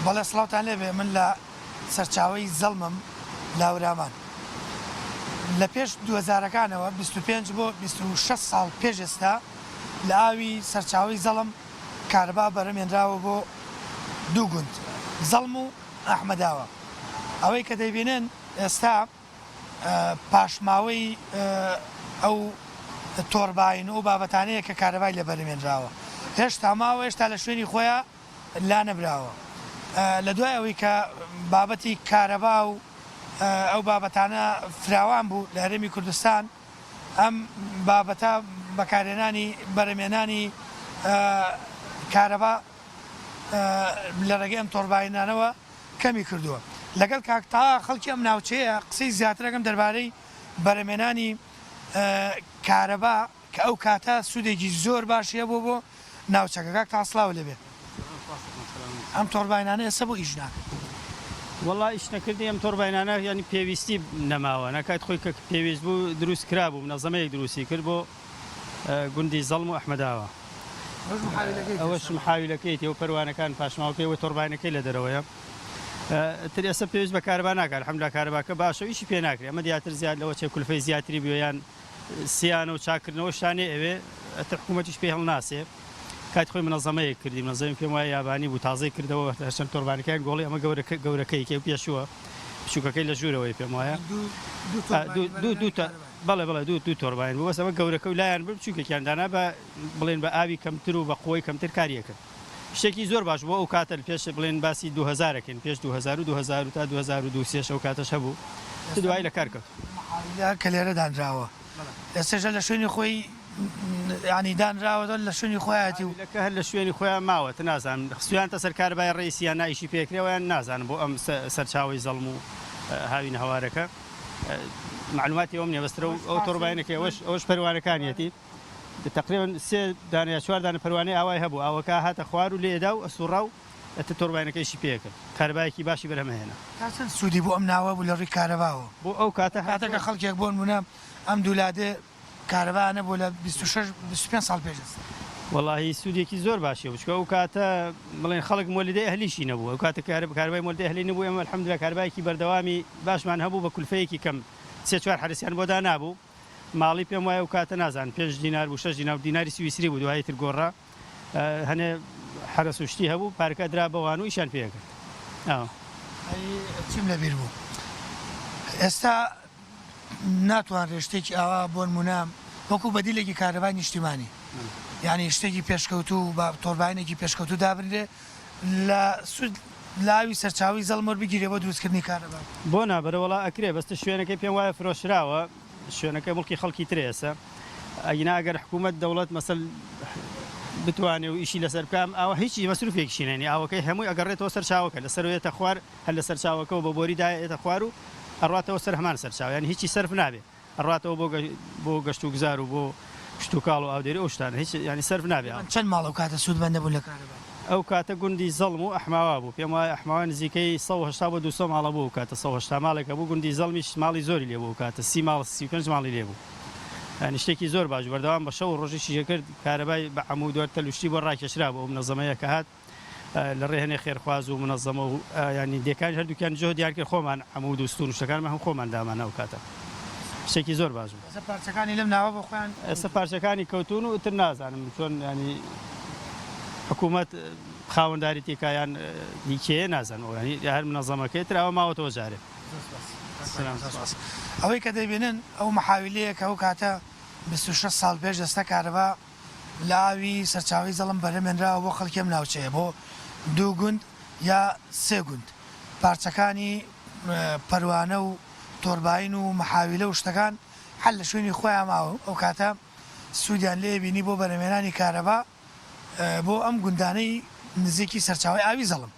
بەڵێ سڵاوتان لێبێ من لە سەرچاوەی زەڵمم لە هەورامان لە پێش دووهەزارەکانەوە 25 بۆ 26 ساڵ پێش ئێستا لە ئاوی سەرچاوەی زەڵم کارەبا بەرهەمێنراوە بۆ دوو گوند زەڵم و ئەحمەداوە ئەوەی کە دەیبینن ئێستا پاشماوەی ئەو تۆرباین و ئەو بابەتانەیە کە کارەبای لێ بەرهەمێنراوە هێشتا ماوە هێشتا لە شوێنی خۆیان لانەبراوە. لە دوای ئەوەی کە بابەتی کارەبا و ئەو بابەتانە فراوان بوو لە هەرێمی کوردستان، ئەم بابەتە بەکارهێنانی بەرهەمهێنانی کارەبا لە ڕێگەی ئەم تۆرباینانەوە کەمی کردووە. لەگەڵ کاک تەها خەڵکی ئەم ناوچەیە قسەی زیاتر ئەکەم دەربارەی بەرهەمهێنانی کارەبا. کە ئەو کاتە سوودێکی زۆر باشی هەبووە بۆ ناوچەکە. کاک تاها سڵاوت لێ بێ. ئەم تۆرباینانە ئێستا بۆ ئیش ناکەن؟ وەڵا ئیش نەکردنی ئەم تۆرباینانە یانی پێویستی نەماوە نا کات خۆی کە پێویست بوو دروست کرابوو منەزەمەیەک دروستی کرد بۆ گوندی زەڵم و ئەحمەداوە ئەوەش محاویلەکەیەتی ئەو پەروانەکان پاشماوەکەی و تۆرباینەکەی لە دەرەوەیە تر ئێستا پێویست بە کارەبا ناکات الحمدلله کارەباکە باشە و ئیشی پێ ناکرێ ئەمە دیاتر زیاد لەوە چێ کولفەی زیاتری بوێ یان سیانە و چاککردنەوە شتانەی ئەوێ ئەتر حکوومەتیش پێی هەڵناسێ کاتی خۆی منەزەمەیەک کردی منەزەمەی پێم وایە یابانی بوو تازەی کردەوە هەرچەند تۆربانەکەیان گۆڵی ئەمە گەورەکە گەورەکەی کە پێشووە بچووکەکەی لە ژوورەوەی پێم وایە دوو دوو بەڵێ بەڵێ دوو دوو تۆرباین بوو بەس ئەمە گەورەکە و لایان بوو بچووکێکیان دانا بە بڵێن بە ئاوی کەمتر و بە قوەی کەمتر کاریەکرد شتێکی زۆر باش بۆ ئەو کاتە پێش بڵێن باسی 2000 ەکەین پێش 2000 و 2000 تا 2002 سێش ئەو کاتەش هەبوو دوای لە کار کەوت. محاویلە کە لێرە دانراوە ئێستاش لە شوێنی خۆی یانی دانراوە لە شوێنی خۆیەتی و. محاویلەکە هەر لە شوێنی خۆیان ماوە نازانم خستویانتە سەر کارەبای ڕەئیسی یان نا ئیشی پێکرێوە یان نازانم بۆ ئەم سەرچاوەی زەڵم و هاوین هەوارەکە معلوماتی ئەوم نیە بەس ئەو تۆرباینەکەی ئەوەش ئەوەش پەروانەکانیەتی. تەقریبەن سێ دانە یا چوار دانە پەروانەی ئاوای هەبوو، ئاوەکە هاتە خوار و لێیدا و ئەسووڕا و ئیتر تۆرباینەکەیشی پێ کرد. کارەبایەکی باشی بەرهەم ئەهێنا. تا چەند سوودی بۆ ئەم ناوە بوو لە ڕووی کارەباوە؟ بۆ ئەو کاتە هاتووە. کاتێک کە خەڵکێک بۆ نموونە ئەم دوو لادێ کارەبایان نەبوو لە 26، 25 ساڵ پێش ئێستا. وەڵاهی سوودێکی زۆر باشی هەبوو، چونکە ئەو کاتە بڵێن خەڵک مۆلیدەی ئەهلیشی نەبوو، ئەو کاتە کارەبای مۆلیدەی ئەهلی نەبوو، ئێمە الحمدللە کارەبایەکی بەردەوامی باشمان هەبوو بە کولفەیەکی کەم، سێ چوار حەرەسیان بۆ دانابوو. ماڵی پێم وایە ئەو کاتە نازانم پێنج دینار بوو شەش دینار دیناری سویسری بوو دوایی تر گۆڕا هەنێ حەرەس و شتی هەبوو پارەکە درا بەوان و ئیشیان پێ کرد ئەوە. ئەی چیم لەبیر بوو ئێستا ناتوانرێت شتێکی ئاوا بۆ نمونە وەکو بەدیلێکی کارەبای نیشتیمانی یعنی شتێکی پێشکەوتوو بە تۆرباینێکی پێشکەوتوو دابنرێ لە سود لە ئاوی سەرچاوەی زەڵم وەربگیرێ بۆ دروستکردنی کارەبا. بۆ نا بەرە وەڵا ئەکرێ بەس شوێنەکەی پێم وایە فرۆشراوە شوێنەکە موڵکی خەڵکی ترە ئێسە ئەگینا ئەگەر حکوومەت دەوڵەت مەسەل بتوانێ و ئیشی لەسەر بکا ئاوا هیچی مەسروفێکیشی نەنی ئاوەکەی هەمووی ئەگەڕێتەوە سەر چاوەکە لەسەرەوە یەتە خوار هەر لە سەرچاوەکەوە بە بۆری دایە یەتە خوار و ئەڕواتەوە سەر هەمان سەرچاوە یانی هیچی سەرف نابێ. ئەڕاتەوە بۆ بۆ گەشت و گوزار و بۆ کشتوکاڵ و ئاودێری ئەو شتانە هیچ یانی سەرف نابێ ئاو. چەند ماڵ ئەو کاتە سوودمەند نەبوون لە کارەبا؟ ئەو کاتە گوندی زەڵم و ئەحماوا بوو پێم وایە ئەحماوا نزیکەی 180 بۆ 200 ماڵ هەبوو ئەو کاتە 180 ماڵێک هەبوو گوندی زەڵمیش ماڵی زۆری لێ بوو ئەو کاتە 30 ماڵ 35 ماڵی لێ بوو یانی شتێکی زۆر باش بوو بەردەوام بە شەو و ڕۆژ ئیشی ئەکرد کارەبای بە عەموود وەر تەل و شتی بۆ ڕاکێشرابوو ئەو منەزەمەیە کە هات لە ڕێ هەنێ خێرخواز و مونەزەمە و یانی دێکانیش هەردووکیان جوهدیان کرد خۆمان عەمود و ستوون و شتەکانمان هەم خۆمان دامان ئەو کاتە شتێکی زۆر باش بوو. ئێستا پارچەکانی لەم ناوە بۆ خۆیان ئێستا پارچەکانی کەوتوون و ئیتر نازانم چۆن یانی حکوومەت خاوەنداریتی کا یان هی کێیە نازانم ئەو یانی هەر مونەزەمەکەی تر ئەوە ماوەتەوە جارێ. زۆر سوپاس. سلام. زۆر سوپاس. ئەوەی کە دەیبینن ئەو مەحاویلەیە کە ئەو کاتە 26 ساڵ پێش ئێستا کارەبا لە ئاوی سەرچاوەی زەڵم بەرهەمێنراوە بۆ خەڵکی ئەم ناوچەیە بۆ دوو گوند یا سێ گوند پارچەکانی پەروانە و تۆرباین و مەحاویلە و شتەکان هەر لە شوێنی خۆیان ماوە ئەو کاتە سوودیان لێ بینی بۆ بەرهەمێنانی کارەبا بۆ ئەم گوندانەی نزیکی سەرچاوەی ئاوی زەڵم.